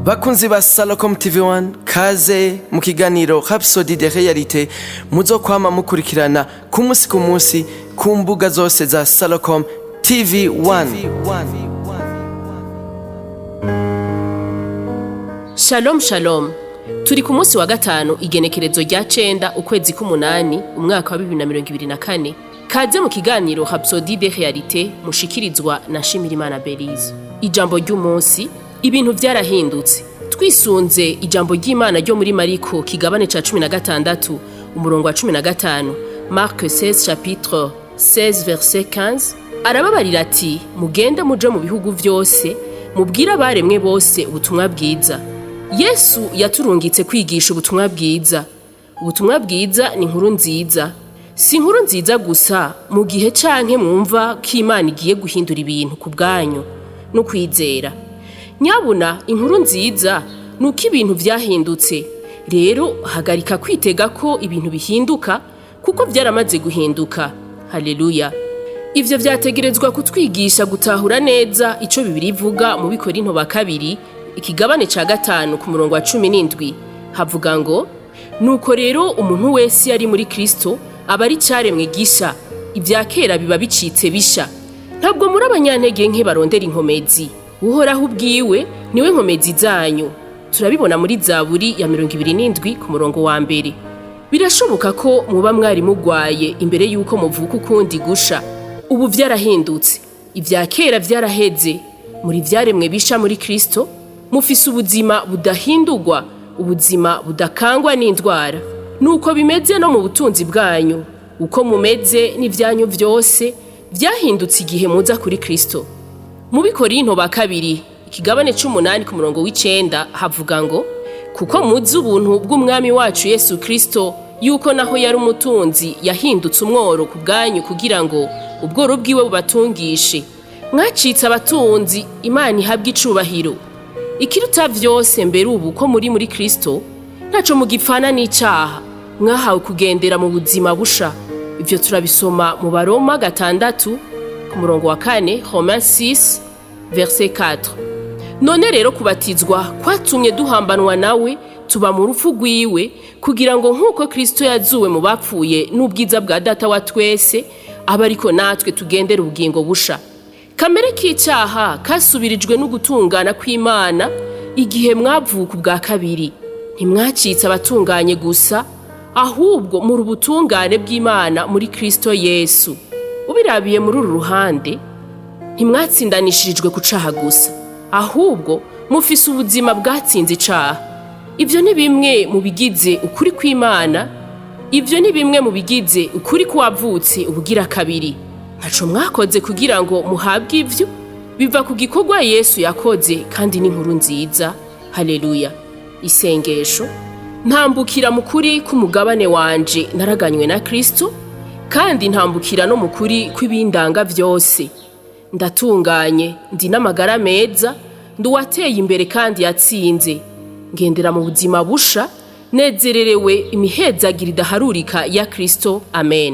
Bakunzi ba Salocom TV1, kaze mu kiganiro Rhapsody de Réalité muzokwama mukurikirana ku munsi ku munsi ku mbuga zose za Salocom TV1. Shalom shalom. Turi ku munsi wa gatanu, igenekerezo rya 9, ukwezi k'umunani, umwaka wa 2024. Kaze mu kiganiro Rhapsody de Réalité mushikirizwa na Nshimirimana Belize. Ijambo ry'umunsi: ibintu vyarahindutse. Twisunze ijambo ry'Imana ryo muri Mariko kigabane ca 16, umurongo wa 15, Marc 16, chapitre 16, verset 15, arababarira ati: "Mugende muje mu bihugu vyose, mubwire abaremwe bose ubutumwa bwiza." Yesu yaturungitse kwigisha ubutumwa bwiza. Ubutumwa bwiza ni inkuru nziza. Si inkuru nziza gusa mu gihe canke mwumva ko Imana igiye guhindura ibintu ku bwanyu no kwizera. Nyabuna, inkuru nziza ni uko ibintu vyahindutse. Rero hagarika kwitega ko ibintu bihinduka, kuko vyaramaze guhinduka. Haleluya! Ivyo vyategerezwa kutwigisha gutahura neza ico Bibiliya ivuga mu Bikorinto ba kabiri ikigabane ca 5, ku murongo wa 17. Havuga ngo: "Nuko rero umuntu wese yari muri Kristo aba ari caremwe gisha, ibya kera biba bicitse bisha." Ntabwo muri abanyantege nke barondera inkomezi. Uhoraho ubwiwe niwe nkomezi zanyu. Turabibona muri Zaburi ya 27, ku murongo wa 1. Birashoboka ko muba mwari mugwaye imbere y'uko muvuka ukundi gusha. Ubu vyarahindutse, ibya kera vyaraheze. Muri vyaremwe bisha muri Kristo. Mufise ubuzima budahindurwa, ubuzima budakangwa n'indwara. Nuko bimeze no mu butunzi bwanyu. Uko mumeze n'ivyanyu vyose vyahindutse igihe muza kuri Kristo. Mu Bikorinto ba kabiri ikigabane c'umunani, ku murongo w'9, havuga ngo: "Kuko muzi ubuntu bw'Umwami wacu Yesu Kristo, yuko naho yari umutunzi yahindutse umworo ku bwanyu, kugira ngo ubworo bwiwe bubatungishe." Mwacitse abatunzi. Imana ihabwe icubahiro. Ikiruta vyose mbere, ubu ko muri muri Kristo, ntaco mugipfana n'icaha. Mwahawe kugendera mu buzima busha. Ivyo turabisoma mu Baroma 6, ku murongo wa 4, Romains 6, verset 4. None rero kubatizwa kwatumye duhambanwa nawe, tuba mu rupfu rwiwe, kugira ngo nk'uko Kristo yazuwe mu bapfuye n'ubwiza bwa Data wa twese, abe ariko natwe tugendera ubugingo busha. Kamere k'icaha kasubirijwe n'ugutungana kw'Imana igihe mwavuka ubwa kabiri. Ntimwacitse abatunganye gusa, ahubwo muri ubutungane bw'Imana muri Kristo Yesu. Ubirabiye muri uru ruhande, ntimwatsindanishirijwe ku caha gusa, ahubwo mufise ubuzima bwatsinze icaha. Ivyo ni bimwe mu bigize ukuri kw'Imana. Ivyo ni bimwe mu bigize ukuri k'uwavutse ubugira kabiri. Ntaco mwakoze kugira ngo muhabwe ivyo. Biva ku gikorwa Yesu yakoze, kandi n'inkuru nziza. Haleluya! Isengesho: ntambukira mu kuri k'umugabane wanje naraganywe na Kristo, kandi ntambukira no mu kuri kw'ibindanga vyose. Ndatunganye, ndi n'amagara meza, ndi uwateye imbere kandi yatsinze. Ngendera mu buzima busha, nezererewe imihezagiro idaharurika ya Kristo. Amen.